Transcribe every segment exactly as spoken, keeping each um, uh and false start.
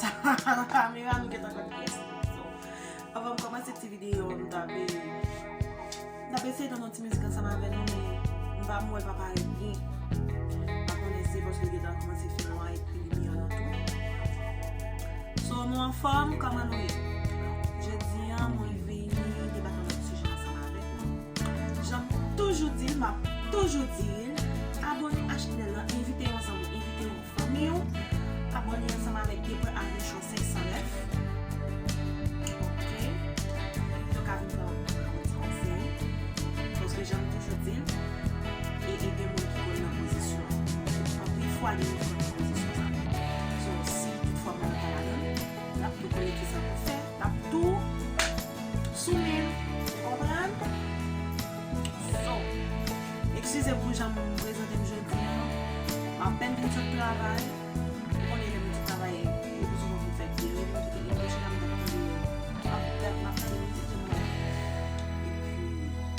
Kamera, nou gentan konn kiyès. So, anvan m kòmanse ti videyo, m t ap, m t ap eseye tann yon ti mizik ansanm avè nou, men m pa, m wè l pa parèt byen. M pa konnen se paske l gentan kòmanse fè nwa epi limyè an tou. So, nou anfòm, kòman nou ye? Jodi a, mwen vini debake yon lòt sijè ansanm avèk nou. Jan m toujou di l, m ap toujou di l, abòne a chanèl lan, envite yon zanmi, envite yon fanmi w, abòne ansanm avèk Depwen Avichon senk san nèf. Oke? Yo ka vin pran yon ti konsèy. Paske jan m toujou di l, e, e gen moun ki konn nan pozisyon. Anpil fwa, gen moun ki konn nan pozisyon sa. So, si toutfwa moun nan pa ladan l, l ap tou konnen kisa pou fè, l ap tou sou men l, ou konprann? So, eskize pou jan m prezante m jodi a, m apèn vin sot travay, ou konnen lè moun sot travay, yo pli souvan pou fè klere, m kite, m kite chita, m t ap tande, m ap, m ap tande mizik, jan m wè,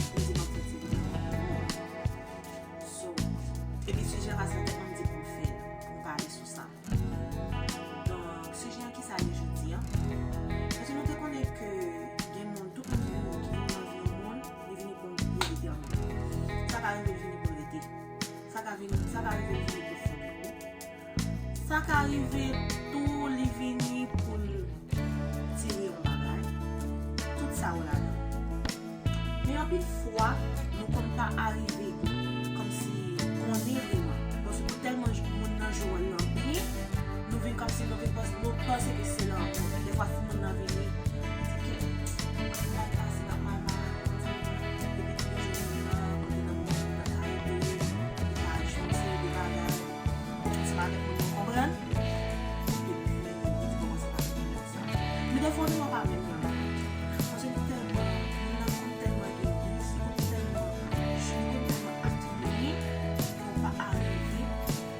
epi mizik ap fè ti videyo. So, epi sijè a sa tèlman m di pou m fè l, pou m pale sou sa. Donk, sijè a kisa li ye jodi a? Èske nou te konnen ke gen moun, tout moun ki vin, ki vin nan vi yon moun, li vini pou l detèmine. Sa ka rive l vini pou l rete. Sa ka vini, sa ka rive l vini pou l fè yon kou. Sa ka rive tou li vini pou l tire yon bagay. Tout sa yo ladan. Men anpil fwa, nou konn pa arive kòmsi konnen vreman. Paske nou tèlman j-, moun nan jwe wòl lan byen, nou vin kòmsi nou vin panse, nou panse ke se lanmou. Dèfwa, si moun nan vini, li di ke m ap pase, m ap mal, m ap mal, epi tou de jou moun nan, kote nan moun nan ka ede, li ka achte yon seri de bagay. Ansanm avèk moun yo konprann. Epi, li di, "Bon, se pa tout moun sa." Men dèfwa, nou pa menm nan. Paske nou tèlman, moun nan konn tèlman gen vis, li konn tèlman, li konn tèlman atribye, ke w pa arive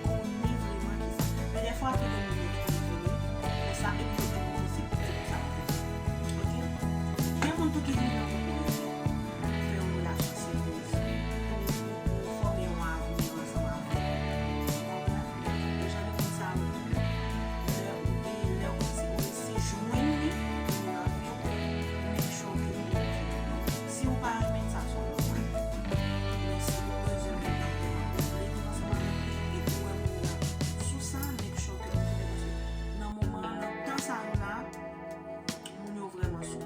konnen vreman kisa. Men dèfwa, tou gen moun yo ki konn vini, konsa, epi yo menm yo se tout sa yo fè. Oke? Gen moun tou ki vini nan yon fè yon relasyon serye. Pou, pou, pou fòme yon avni ansanm avè l. Ou konprann? E jan de moun sa yo tou, lè ou gen, lè ou kòmsi ou resi jwenn li, vini nan vi w, make sure ke ou oke. Si ou pa renmen sa, se yon lòt bagay. Men si ou bezwen gen yon pwoblèm ansanm avèk li, epi ou wè moun nan sou sa, make sure ke ou fè, paske nan moman an, nan tan sa yo la, moun yo vrèman sou.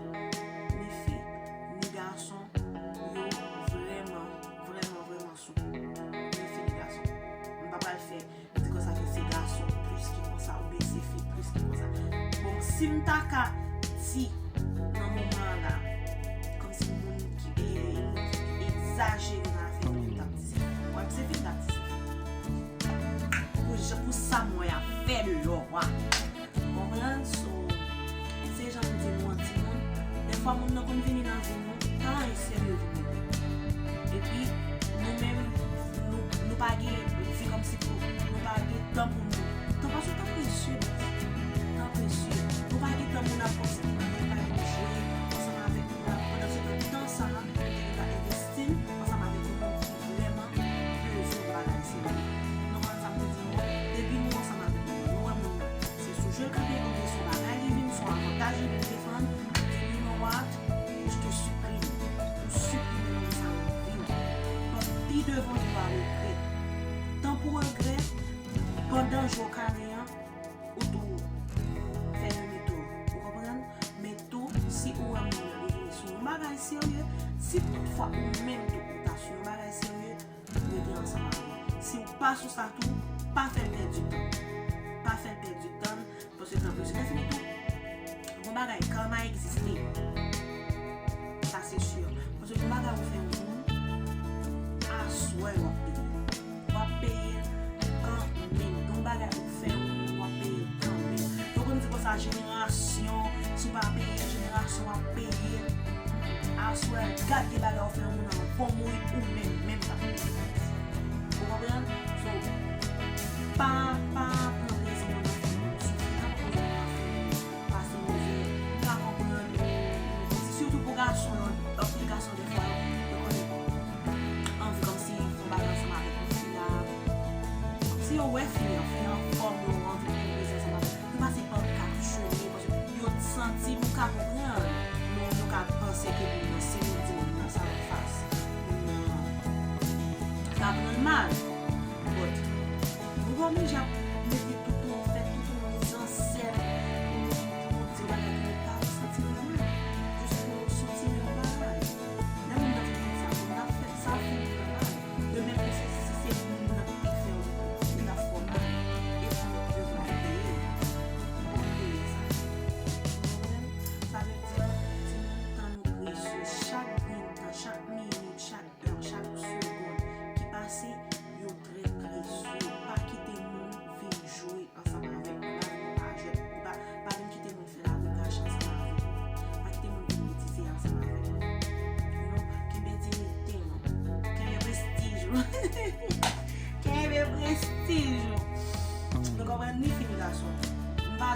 Ni fi, ni gason, yo vrèman, vrèman, vrèman sou. Ni fi, ni gason. M pa pral fè di konsa ke se gason plis ki konsa, oubyen se fi plis ki konsa. Bon, si m ta ka di nan moman an la, kòmsi moun ki, e, e, moun ki egzajere nan afè fi, m t ap di se fi. Wè, m se fi, m t ap di se fi. Pou jan, pou sa m wè ap fè lò a. Konprann? So, se jan m di nou an, timoun, dèfwa moun nan konn vini nan vi nou, pa anyen serye vin regle. Epi, nou menm, nou, nou pa gen vi kòmsi pou, nou pa gen tan pou nou. Tan, paske tan presye, tan presye. Nou pa gen tan pou n ap kòmsi pou n ap vin jwe ansanm avèk moun la. Pandan se tan, tan sa a, nou te gen ta envesti l ansanm avèk yon moun ki vrèman bezwen bagay serye. Nou konprann sa m vle di nou an? Depi nou ansanm avèk moun, nou wè moun nan, se sou je l kanpe, oubyen se yon bagay li vin, se yon avantaj li vin defann, di, "You know what? Je te supprime." Ou siprime moun sa nan vi w. Paske pi devan, ou va regrèt. Tan pou regrèt, pandan jou w ka gen an, ou tou fè demi tou. Ou konprann? Men tou, si ou wè moun nan li vini sou yon bagay serye, si toutfwa ou menm tou ou ta sou yon bagay serye, rete ansanm avè l. Si ou pa sou sa tou, pa fè l pèdi tan. Pa fè l pèdi tan, paske tan presye fini tou. Bon bagay, karma egziste. Sa se si. Paske bon bagay ou fè yon moun, aswè w ap peye. W ap peye l kanmenm. Yon bagay ou fè yon moun, w ap peye l kanmenm. Yo konn di konsa, jenerasyon, si w pa peye, jenerasyon w ap peye. Aswè, gad de bagay ou fè yon moun, anvan w mouri, ou menm, menm sa pou peye. Ou konprann? So, pa, pa pran plezi nan fè moun soufri, pa pran plezi nan fè moun pase mizè. M ka konprann, sitou pou gason, anpil gason dèfwa, yo konn anvi kòmsi fè yon bagay ansanm avèk yon fi la. Si yo wè fi an, fi an anfòm, yo anvi pran plezi ansanm avèk li. Yo pase pa kat jou,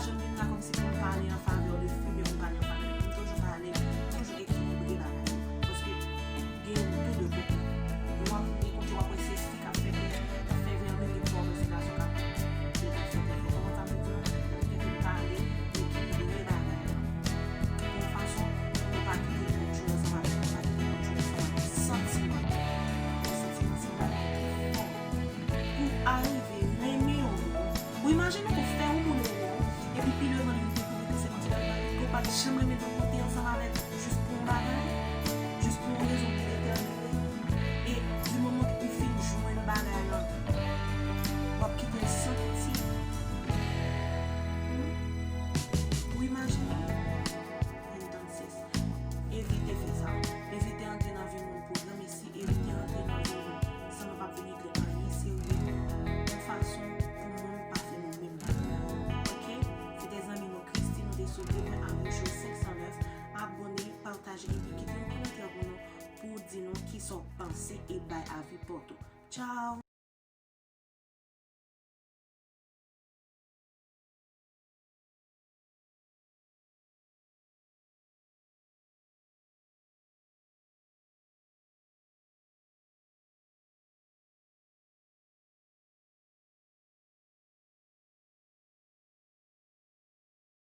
janm vin la kòmsi pou m pale an favè de fi oubyen pou m pale an favè de fi. M toujou pale, toujou ekilibre bagay yo. Paske gen tou de kote. Lè w ap ekoute, w ap wè se fi k ap fè, k ap fè vèmine, li fò wè se gason k ap, li k ap fè tèt li. Ou konprann sa m vle di w? Ou teke pale, ekilibre bagay la. Yon fason pou pa kite yon jwè ansanm avèk, pa kite yon jwè ansanm avèk santiman. Yon santiman se yon bagay ki fò. Pou arive renmen yon moun, ou imajine ou fè yon moun renmen w, epi pi devan li dekouvri ke se manti l ap bay, ke w pa t janm renmen l, w te ansanm avèk jis pou yon bagay, jis pou yon rezon ki detèmine. E di moman ou fin jwenn bagay lan, w ap kite l santi. Hmm? Ou imajine? Entonces, evite fè sa. Evite antre nan vi moun pou granmesi, evite antre nan vi moun san nou p ap vin regle anyen serye, yon fason pou moun pa fè nou menm bagay. Oke? Se te zanmi nou Christy, nou te sou Demen Avèk Joe senk san nèf. Abòne, pataje epi kite yon kòmantè pou nou, pou w di nou kisa w panse e bay avi pa w tou. Tchao!